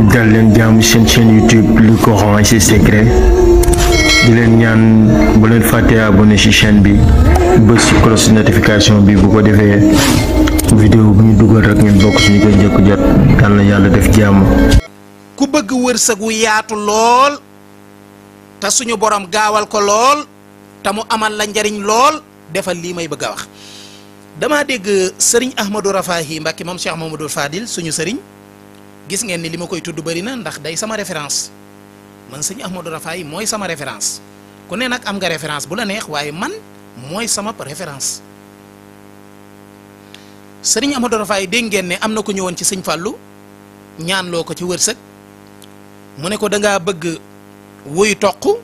dal leen jaamu seen chaîne YouTube le Coran et ses secrets di leen ñaan bu leen fàtte abonné ci chaîne bi bës ci cloche notification bi bu ko defee vidéo bu ñu dugal rek ngeen bokk suñu koy njëkk jot yal na yàlla def jàmm. ku bëgg wërsëg wu yaatu lool te suñu borom gaawal ko lool te mu amal la njariñ lool defal lii may bëgg a wax. dama dégg sëriñ Ahmadou Rafahi Mbacké moom Cheikh Mamadou Fadil suñu sëriñ gis ngeen ni li ma koy tudd bëri na ndax day sama référence man sëriñ Ahmadou Rafahi mooy sama référence ku ne nag am nga référence bu la neex waaye man mooy sama référence. sëriñ Ahmadou Rafahi dégg ngeen ne am na ko ñëwoon ci sëñ Fallou ñaan loo ko ci wërsëg mu ne ko da ngaa bëgg wuy toq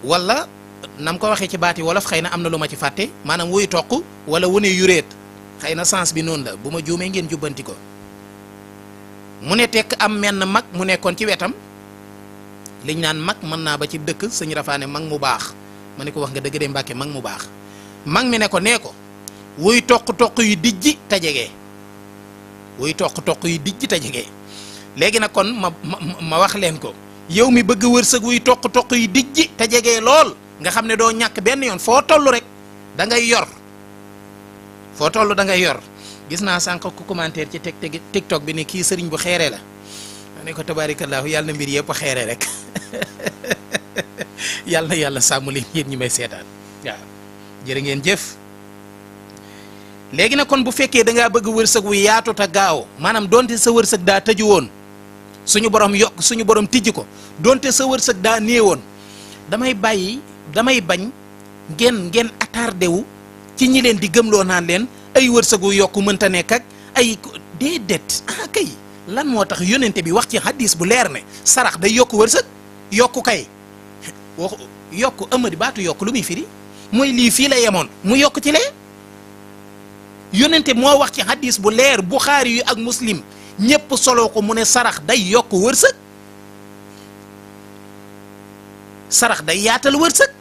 wala nam ko waxee ci baati wolof xëy na am na lu ma ci fàtte maanaam wuy toq wala wune yuréet xëy na sens bi noonu la bu ma juumee ngeen jubbanti ko mu ne tekk am menn mag mu nekkoon ci wetam liñ naan mag mën naa ba ci dëkk sëñ Rafaane mag mu baax ma ne ko wax nga dëgg de Mbàkke mag mu baax mag mi ne ko nee ko wuy toq yu dijji te jege wuy toq yu dijji te jege léegi nag kon ma wax leen ko yow mi bëgg wërsëg wuy toq yu dijji te jege lool nga xam ne doo ñàkk benn yoon foo toll rek da ngay yor foo toll da ngay yor gis naa sànq ku commentaire ci TikTok bi ne kii sëriñ bu xeere la ma ne ko tabaarikallaahu yàlla na mbir yëpp xeere rek yàlla na yàlla sàmm leen yéen ñi may seetaan waaw jërë ngeen jëf. léegi nag kon bu fekkee da ngaa bëgg wërsëg wu yaatu te gaaw maanaam donte sa wërsëg daa tëju woon suñu borom yokk suñu borom tijji ko donte sa wërsëg daa néewoon damay bañ ngeen attardé wu ci ñi leen di gëmloo naan leen ay wërsëg wu yokku mënta nekk ak ay déedéet kay lan moo tax yónnente bi wax ci hadis bu leer ne sarax day yokku wërsëg yokku kay wax yokku amadi baatu yokku lu muy firi mooy lii fii la yemoon mu yokk ci lee yónnente moo wax ci hadis bu leer Buxaari yu ak Muslim ñépp solo ko mu ne sarax day yokk wërsëg sarax day yaatal wërsëg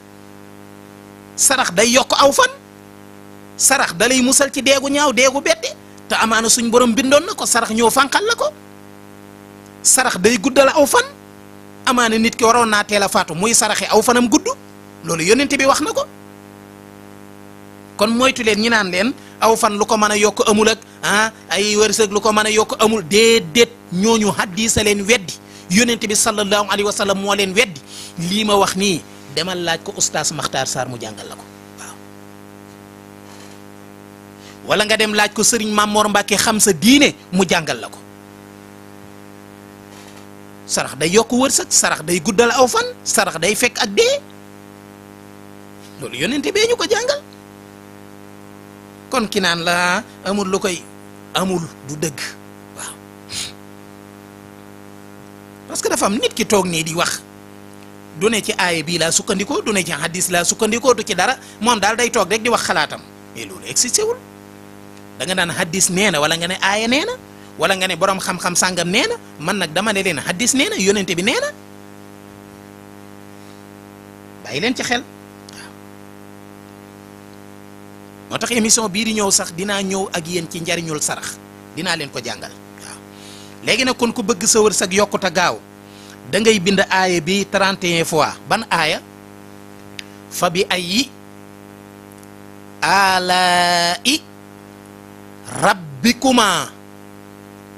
sarax day yokk aw fan sarax da lay musal ci deegu ñaaw deegu beddi te amaana suñ borom bindoon na ko sarax ñëw fànqal la ko sarax day guddal aw fan amaana nit ki waroon naa teel a faatu muy saraxe aw fanam gudd loolu yónnente bi wax na ko kon moytu leen ñi naan leen aw fan lu ko mën a yokk amul ak ay wërsëg lu ko mën a yokk amul déedéet ñooñu hadisa leen weddi yónnente bi sallallahu alayhi wa sallam moo leen weddi lii ma wax nii demal laaj ko oustaz Makhtar Sarr mu jàngal la ko waaw wala nga dem laaj ko sëriñ Mamor Mbacke xam sa diine mu jàngal la ko sarax day yokk wërsëg sarax day guddal aw fan sarax day fekk ak dee loolu yónnente bee ñu ko jàngal kon ki naan la amul lu koy amul du dëgg waaw parce que dafa am nit ki toog nii di wax du ne ci aaya bii laa sukkandikoo du ne ci hadis laa sukkandikoo du ci dara moom daal day toog rek di wax xalaatam mais loolu existé wul da nga naan hadis nee na wala nga ne aaya nee na wala nga ne borom xam-xam sàngam nee na man nag dama ne leen hadis nee na yónnente bi nee na bàyyi leen ci xel. moo tax émission bii di ñëw sax dinaa ñëw ak yéen ci njariñul sarax dinaa leen ko jàngal waaw léegi nag kon ku bëgg sa wërsëg yokkute gaaw da ngay bind aaya bi 31 fois ban aaya fa bi ayyi alaa'i rabbikuma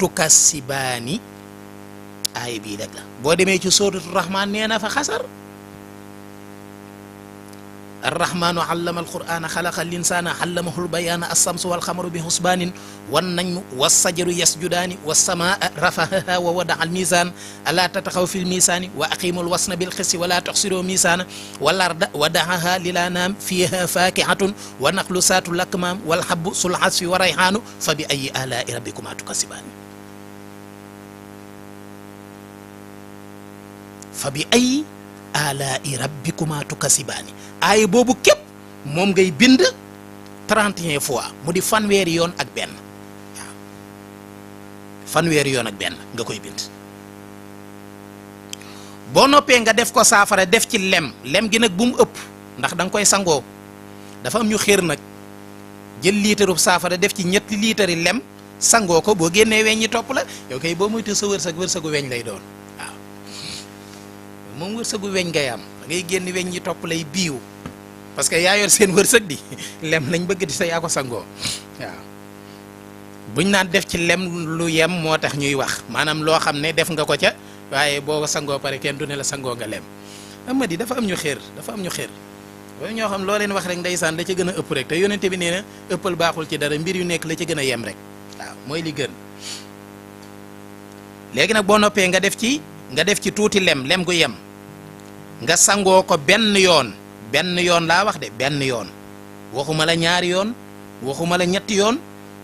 tukassibaani aaya bii rek la boo demee ci sóoratu rahmaan nee na fa xasar arrahmanu allama alqur'ana xalaqa linsaana allamahu lbayaana alsamsu walxamaru bi husbaanin wannajmu wassajaru yasjudaani wassamaa rafahaha wa wadaa almisaan alaa tatxaw fi lmisaani wa aqimu lwasna bilqisti wala tuxsiru misaana walarda wadaaha lilaanaam fiha faakihatun wa naqlu saatu lakmaam walhabbu sul asfi wa rayhaanu fa bi ayi alaai rabbikuma tukasibaani fa bi ayi alaai rabbikuma tukasibaani aaya boobu képp moom ngay bind 31 fois mu di fanweeri yoon ak benn waaw fanweeri yoon ak benn nga koy bind boo noppee nga def ko saafara def ci lem gi nag bu mu ëpp ndax da nga koy sangoo dafa am ñu xéer nag jël liitaru saafara def ci ñetti liitari lem sangoo ko boo génnee weñ ñi topp la yow kay boo moytu sa wërsëgu weñ lay doon waaw moom wërsëgu weñ ngay am da ngay génn weñ ñi topp lay biiw parce que yaa yor seen wërsëg di lem lañ bëgg di sa yaa ko sangoo waaw buñ naan def ci lem lu yem moo tax ñuy wax maanaam loo xam ne def nga ko ca waaye boo sangoo pare kenn du ne la sangoo nga lem Amady dafa am ñu xéer waaye ñoo xam loo leen wax rek ndeysaan la ca gën a ëpp rek te yonente bi nee na ëppal baaxul ci dara mbir yu nekk la ca gën a yem rek waaw mooy li gën léegi nag boo noppee nga def ci tuuti lem gu yem nga sangoo ko benn yoon laa wax de benn yoon waxuma la ñaari yoon waxuma la ñetti yoon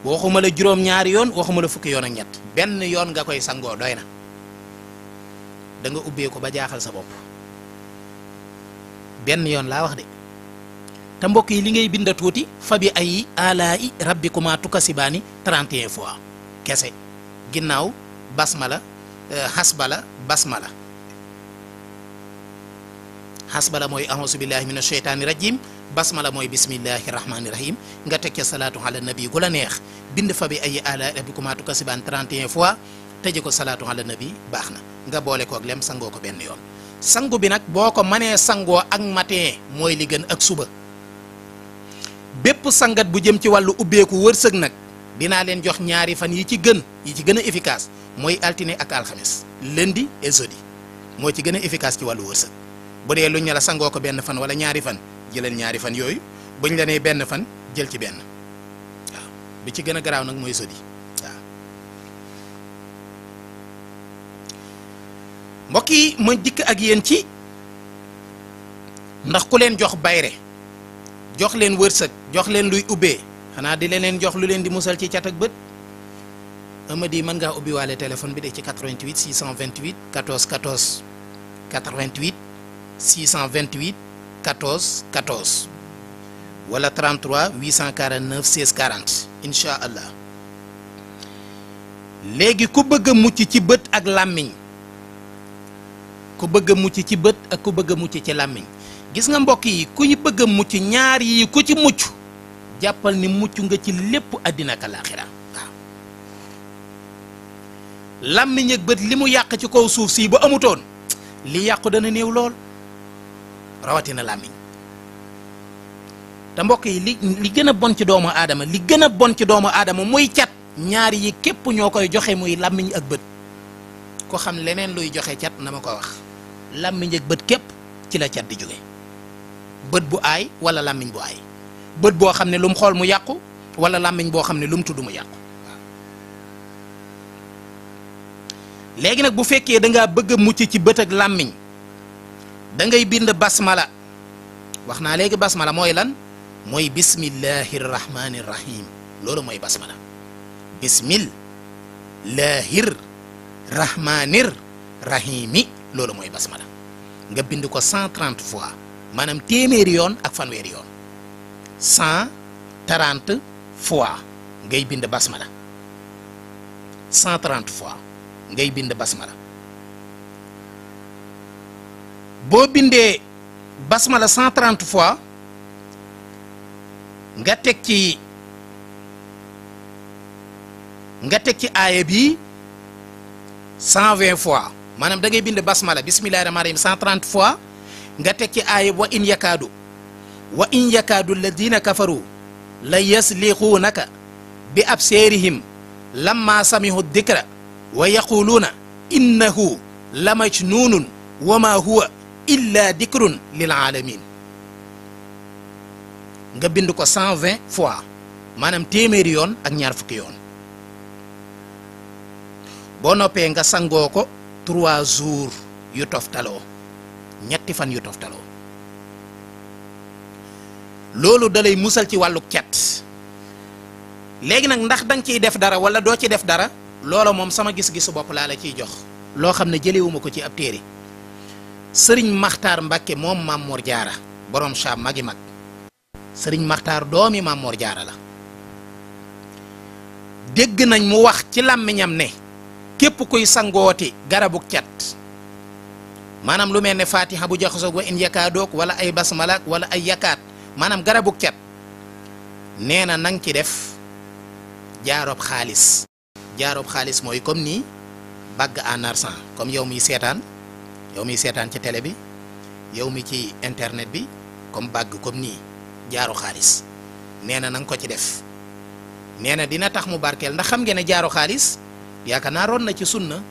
waxuma la juróom-ñaari yoon waxuma la fukki yoon ak ñett benn yoon nga koy sangoo doy na da nga ubbee ko ba jaaxal sa bopp benn yoon laa wax de te mbokk yi li ngay binda tuuti fa bi ay alaa'i rabbikuma tukasibaani 31 fois kese ginnaaw basmala hasbala basmala mooy a'uuzu billahi mina sheytaani rajim basmala mooy bismillahi rahmaani rahim nga teg ca salaatu ala nabi gu la neex bind fa bi ay alaa'i rabbikuma tukasibaani 31 fois tëje ko salaatu ala nabi baax na nga boole koog lem sangoo ko benn yoon sangu bi nag boo ko mënee sangoo ak matin mooy li gën ak suba bépp sangat bu jëm ci wàllu ubbeeku wërsëg nag dinaa leen jox ñaari fan yi ci gën a efficace mooy altine ak alxames lundi et jeudi moo ci gën a efficace ci wàllu wërsëg bu dee luñ ne la sangoo ko benn fan wala ñaari fan jëlal ñaari fan yooyu buñ la nee benn fan jël ci benn waaw bi ci gën a garaaw nag mooy jeudi waaw mbokk yi ma dikk ak yéen ci ndax ku leen jox bayre jox leen wërsëg jox leen luy ubbee xanaa di leen jox lu leen di musal ci cat ak bët Amady mën ngaa ubbi waale téléphone bi de ci 88 628 14 14 88 628 14 14 wala 33 849 16 40 incha allah léegi ku bëgg a mucc ci bët ak làmmiñ ku bëgg a mucc ci bët ak ku bëgg a mucc ci làmmiñ gis nga mbokk yi ku ñu bëgg a mucc ñaar yi ku ci mucc jàppal ni mucc nga ci lépp àddina ak alaaxira waaw làmmiñ ak bët li mu yàq ci kaw suuf si bu amutoon li yàqu dana néew lool rawatina làmmiñ te mbokk yi li gën a bon ci doomu aadama li gën a bon ci doomu aadama muy cat ñaar yi képp ñoo koy joxe muy làmmiñ ak bët ko xam leneen luy joxe cat na ma ko wax làmmiñ ak bët képp ci la cat di jóge bët bu aay wala làmmiñ bu aay bët boo xam ne lu mu xool mu yàqu wala làmmiñ boo xam ne lu mu tudd mu yàqu léegi nag bu fekkee da ngaa bëgg a mucc ci bët ak làmmiñ da ngay bind basmala wax naa léegi basmala mooy lan mooy bismillahi rahmaani rahim loolu mooy basmala bismillahir rahmaanir rahimi loolu mooy basmala nga bind ko 130 fois maanaam téeméeri yoon ak fanweeri yoon 130 fois ngay bind basmala 130 fois ngay bind basmala boo bindee basmala 130 fois nga teg ci aaya bi 120 fois maanaam da ngay bind basmala bismillahi rahmaani rahim 130 fois nga teg ci aaya wa in yakaadu alladina kafaru la yaslixuunaka bi abseerihim lamma samihu dikra wa yaquluuna innahu la majnunun wa ma huwa illa dikrun lil alamin nga bind ko 120 fois maanaam téeméeri yoon ak ñaar fukki yoon boo noppee nga sangoo ko 3 jours yu toftaloo ñetti fan yu toftaloo loolu dalay musal ci wàllu cat léegi nag ndax danga ciy def dara wala doo ci def dara loola moom sama gis-gisu bopp laa la ciy jox loo xam ne jëlewuma ko ci ab téere sëriñ maxtaar Mbàkke moom Maam Mor Jaara borom Saam magi mag sëriñ maxtaar doomi Maam Mor Jaara la dégg nañ mu wax ci làmmiñam ne képp kuy sangooti garabu cat maanaam lu mel ne fatiha bu jaxasoog wa in yakaadoog wala ay basmalaak wala ay yakaat maanaam garabu cat nee na nang ci def jaaroob xaalis. jaaroob xaalis mooy comme nii bague en argent comme yow miy seetaan ci télé bi yow mi ci internet bi comme bague comme nii jaaro xaalis nee na nga ko ci def nee na dina tax mu barkeel ndax xam ngeen ne jaaro xaalis yaakaar naa roon na ci sunna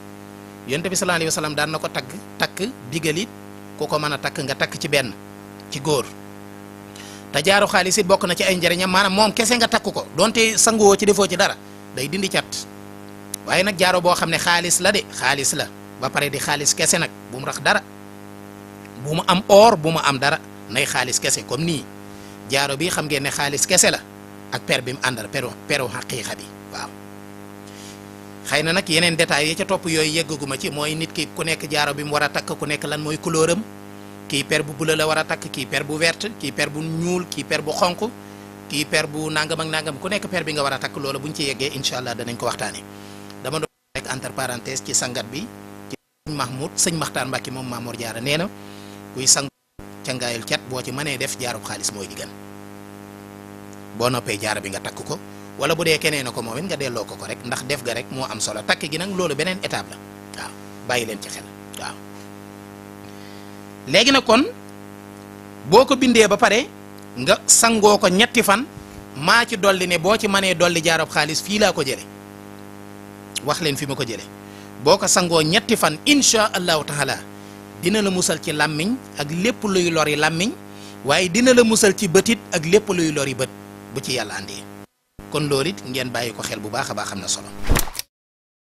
yonent bi sallallahu alayhi wa sallam daan na ko takk digalit ku ko mën a takk nga takk ci benn ci góor te jaaro xaalis it bokk na ci ay njëriñam maanaam moom kese nga takk ko donte sanguwoo ci defoo ci dara day dindi cat waaye nag jaaro boo xam ne xaalis la de xaalis la ba pare di xaalis kese nag bu mu rax dara bu mu am or bu mu am dara nay xaalis kese comme nii jaaro bi xam ngeen ne xaalis kese la ak per bi mu àndal peru xaqiiqa bi waaw. xëy na nag yeneen détails yi ca topp yooyu yeggaguma ci mooy nit ki ku nekk jaaro bi mu war a takk ku nekk lan mooy couleur am kii per bu bula la war a takk kii per bu verte kii per bu ñuul kii per bu xonq kii per bu nangam ak nangam ku nekk per bi nga war a takk loolu buñ ci yeggee incha allah danañ ko waxtaanee dama doon rek entre parenthèse ci sangat bi ci sëñ Mahmoud sëñ Maxtaar Mbàkke moom Maamoor Jaara nee na kuy sang cangaayul cat boo ci mënee def jaarub xaalis mooy di gën boo noppee jaara bi nga takk ko wala bu dee keneen na ko moom it nga delloo ko rek ndax def ga rek moo am solo takk gi nag loolu beneen étape la waaw bàyyi leen ci xel waaw. léegi nag kon boo ko bindee ba pare nga sangoo ko ñetti fan maa ci dolli ne boo ci mënee dolli jaarub xaalis fii laa ko jële wax leen fi ma ko jële boo ko sangoo ñetti fan insha allahu taala dina la musal ci làmmiñ ak lépp luy lori làmmiñ waaye dina la musal ci bëtit ak lépp luy lori bët bu ci yàlla àndee kon loolu it ngeen bàyyi ko xel bu baax a baax am na solo.